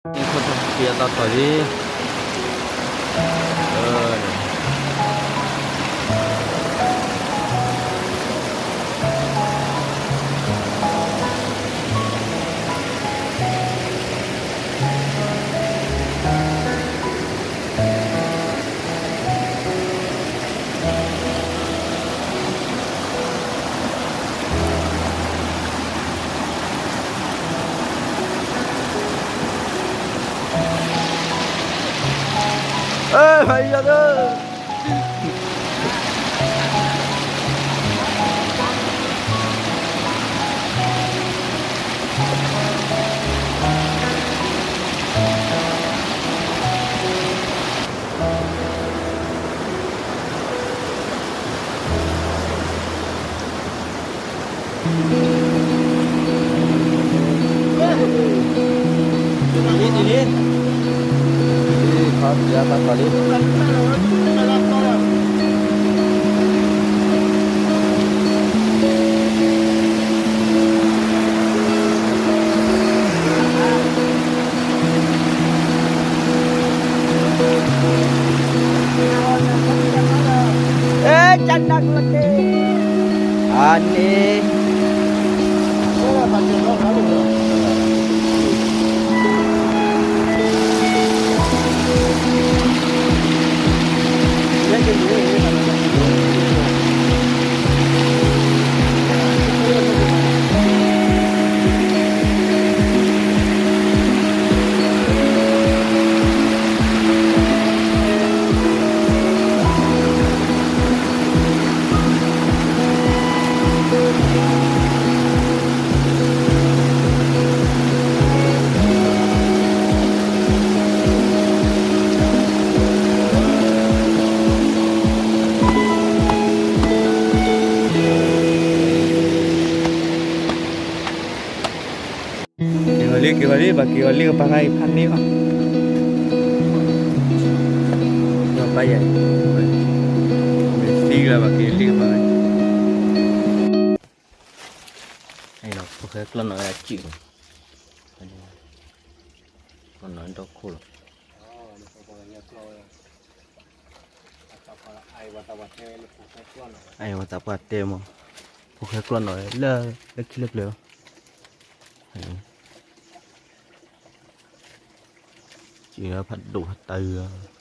ခိၣ်ထီၣ်ဖံးအသီထီၣ်လံ. က့ၤဝဲလံ က့ၤဝဲလံ ဘၣ်က့ၤဝဲလံကပၤခါအံၤဖးန့ၢ်အီၤ, ဒီးပၢ်ယၤ, မ့ၢ်သံလၢဘၣ်က့ၤလံကပၤခါအံၤ, ဖိၣ်ဃဲကျီၢ်နီၣ်ဝဲဒၣ်စုၣ်, ကျီၢ်နီၣ်ဝဲဒီခိၣ်လီၤ. အံၤဝဲသးပှၢ်တဲမး, ဖိၣ်ဃဲကျီၢ်နီၣ်ဝဲလၢ လၢခံလၢပျၢၤလီၤ, စံးဖးဒိၣ်ဖးတၢ်အံၤ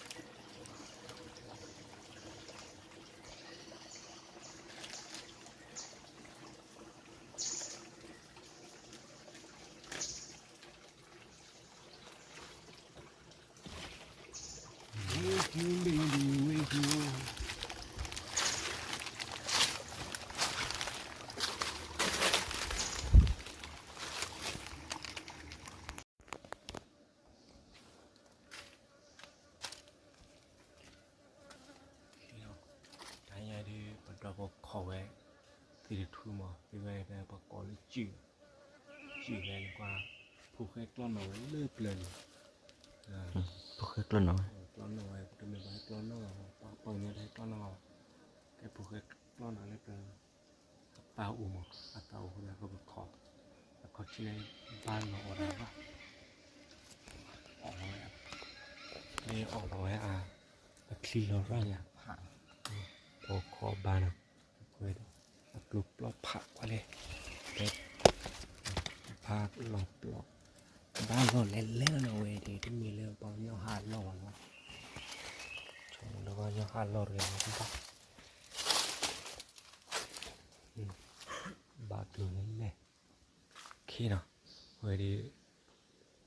တၢ်ညါဒုး ပဒီဖိခိးဝဲ သ့ၣ်တထူမး သ့ၣ်ဝဲဖဲပှၤကိးလၢစုၣ်, စုၣ်ဖဲန့ၣ်ကွၢ်, ဖိၣ်ဃဲကျီၢ်နီၣ်ဝဲလၢပျၢၤန့ၣ်, ဖိၣ်ဃဲကျီၢ်နီၣ်ဝဲ, ကျီၢ်နီၣ်ဝဲ တမ့ၢ်ပှၤဟဲကျီၢ်နီၣ်လီၤ, ပှၤပှၤညါတဟဲကျီၢ်နီၣ်လီၤ, ကဲဖိၣ်ဃဲကျီၢ်နီၣ်လၢပျၢၤ အသးအိၣ်မး အသးအိၣ်ဃိဒီး ပကခိး, အခီၣ်ထံးန့ၣ် ဘါလီၤအီၣ်တၢ်ဘၣ်, အီၣ်လီၤဝဲ, မ့ၢ်အီၣ်လီၤဝဲ အချံလီၤရၣ်ညါဖး, ပခိးဘါနီၤ, အကျိပျီဖးကွၢ်လဲၣ်, ဖးလီၤပျီ, ဘါလီၤလဲၤလဲၤလီၤနီၤဝဲဒၣ် တမ့ၢ်လၢပှၤကညီဟးလီၢ်ဘၣ်နီၤ, ဆိမိၣ်လၢပှၤကညီဟးလီၢ်တဂၤဘၣ် ဘၣ်ကျိၤလဲၤလဲၤ, ခ့နီၤ, ဝဲဒၣ်,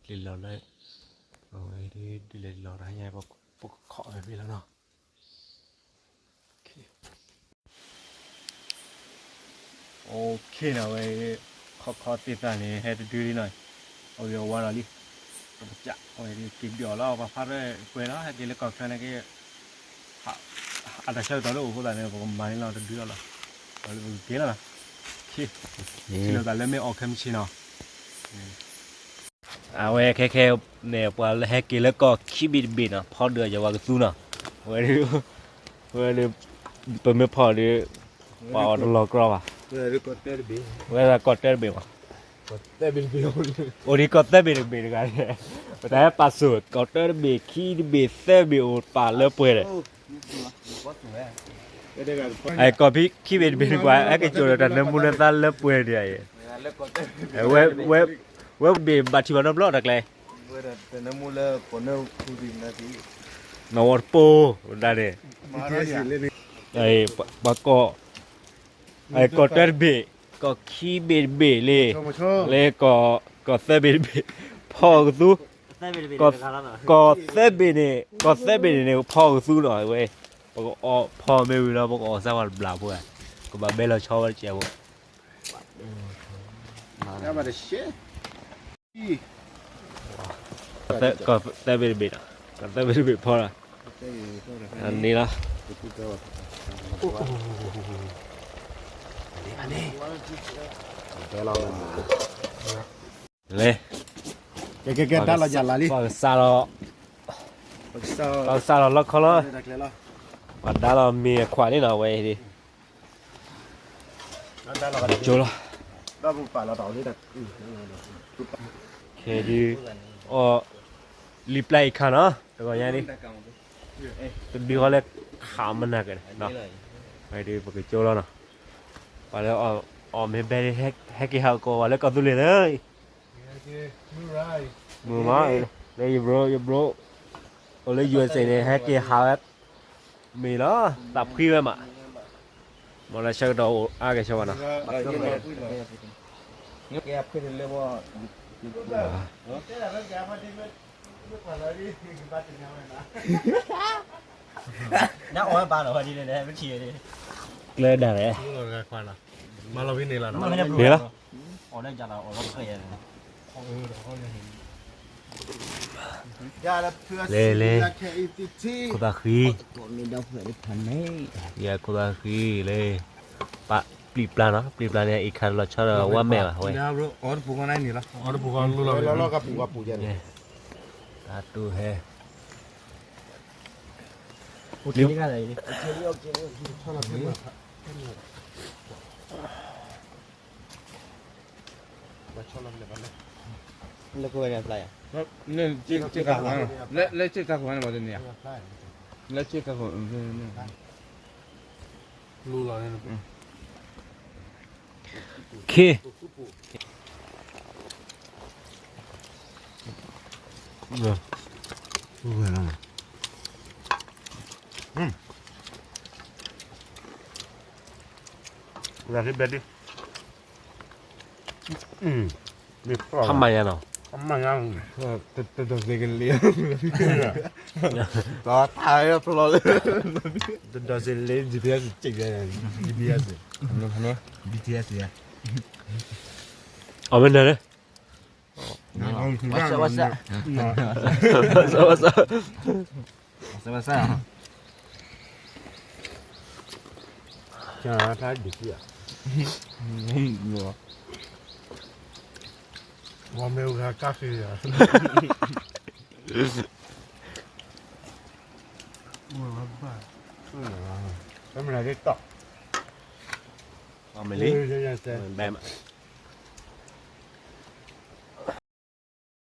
ကျ့လီၤလၢ, အဝဲဒၣ်ဒုးလဲၤလီၤတၢ်ညါ ပကခိးဝဲဖဲလီၤနီၤ, ခ့နီၤဝဲ, ခီခီသ့ၣ်သၣ်န့ၣ် ဟဲတဒုလံနီၤ, အဝဲအဝါလီၤလံ, ပကစးဝဲဒၣ်က့ၤဒုးအီၤလီၤ ပှၤဖးရဲၣ်ကွဲလီၤ ဟဲက့ၤလၢကီၢ်ချၢန့ၣ်က့ၤ အတၢ်ဆၢကတီၢ်လၢအိၣ်အဃိသတးန့ၣ် ပကမၤန့ၢ်လီၤတဒုအီၤလီၤ, ပကက့ၤလီၤ, ထံၣ်လိာ်သးလၢမ့ၢ်အီၣ်ခဲမုၢ်ဆ့ၣ်နီၤ, အဝဲခဲခဲန့ၣ် ပှၤလၢဟဲက့ၤလၢကီၢ်ခံဘ့ၣ်တဘ့ၣ်နီၤ ဖီဒုးယဝၤကသူနီၤ, ဝဲဒၣ်, ဝဲဒၣ်, ပမ့ၢ်ဖီဒုး, ပှၤအီၣ်တလီၤကြီဘၣ်, ဝဲဒၣ်ကီၢ်တၢတဘ့ၣ်မး သၢဘ့ၣ်တဘ့ၣ်, အိၣ်ဒံးကီၢ်သၢဘ့ၣ်တဘ့ၣ်တဂၤန့ၣ်, ပတၢ်ဟဲပာ်စိၣ် ကီၢ်တၢတဘ့ၣ် ခံတဘ့ၣ် သၢဘ့ၣ်အိၣ်ပာ်လၢပှဲၤဒီး, ကီၢ်ဖံခံဘ့ၣ်တဘ့ၣ်တပှၤ ဟဲက့ၤကၠိဒီးတၢ်နၢမူနၢသါလၢပှဲၤဒံး, ဝဲ, ဝဲဘ့ၣ်ဘၣ်ထံၣ်ဘၣ်နီတဘျီတၢ်ကျဲ, နီၢ်ဝီတပိၢ်ဒၣ်န့ၣ်, ပှၤကီၢ် ကီၢ်တၢတဘ့ၣ်, ကီၢ်ခံဘ့ၣ်တဘ့ၣ်လံ, လၢကီၢ်သၢဘ့ၣ်တဘ့ၣ်, ဖီအီၣ်ကသူ, ကီၢ်သၢဘ့ၣ်န့ၣ်, ကီၢ်သၢဘ့ၣ်န့ၣ် ဖီအီၣ်ကသူနီၤဝဲ, ပကအီၣ်ဖီမ့ၢ်ဝံၤလီၤ ပကအီၣ်စၢ်ဝဲတဘျီဖိ, ကဘၣ်ဘဲလီၤဆီဝဲတစဲးဖိ ကီၢ်သၢဘ့ၣ်တဘ့ၣ်ဖီလီၤ, န့ၣ်လီၤ, လဲၤ, ပကစၢ်လီၤ, ပကစၢ်လီၤလီခီလီၤ, ပှၤဒါလီၤမ့ၤအခွးန့ၣ်နီၤဝဲ, ကၠိလီၤ, ခဲဒုး, အီၣ်, လံာ်ပျၢ်အံၤခါနီၤ တဂီၤညါန့ၣ်, တဒုဃီလၢခးမနၤက့ၤ, ဒုးပကကၠိလီၤနီၤ, ပှၤလၢအီၣ်မ့ၤဘဲ ဟဲက့ၤဟးကီးဝဲလၢကီၢ်သူလ့ၤသၢ, မုာ်မး, လၢယဘျိ ယဘျိ, အိၣ်လၢ ယူအက်စ့ န့ၣ် ဟဲက့ၤဟးဝဲ, မ့ၢ်လီၤ သးဖှံဝဲမး, မ့ၢ်လၢဆၢကတီၢ်အိၣ်အါက့ၤဆၢဝဲနီၤ နအီၣ်ဘၣ်လီၤဝဲဒ်လဲၣ် မ့ၢ်ထံၣ်ဝဲဒ်, ကျဲဒၣ်လဲၣ်, မၤလီၤဖဲန့ၣ်လီၤ, န့ၣ်လီၤ, လဲၤလဲၤ, ခိၣ်သးဃံ, ယဲခိၣ်သးဃံလဲၤ, ပာ်ပျံၤပျါနီၤ ပျံၤပျါန့ၣ် အံၤခါလီၤဆီဒီးဝါမဲာ်ဘၣ်ဝဲ, အီတပူၤဃီန့ၣ်လီၤ, အီတပူၤဃီလီၤ, တၢ်တူၢ်ဟဲ လၢကဝဲန့ၣ်အပျၢ်ယၤ, လၢကဝဲန့ၣ်, လၢကဝဲန့ၣ်, ခ့, ဝဲလီၤမး, ဝဲဒ်ဘဲဒ် ခမရနီၤ, ခမရ, တဒိးစ့ကလ့, တဒိးစ့လ့, GPS စ့, GPS, BTS, အဝဲန့ၣ်, ဝဲမ့ၢ်ဝဲကါဃ့, မ့ၢ်လၢ, ဘဲမး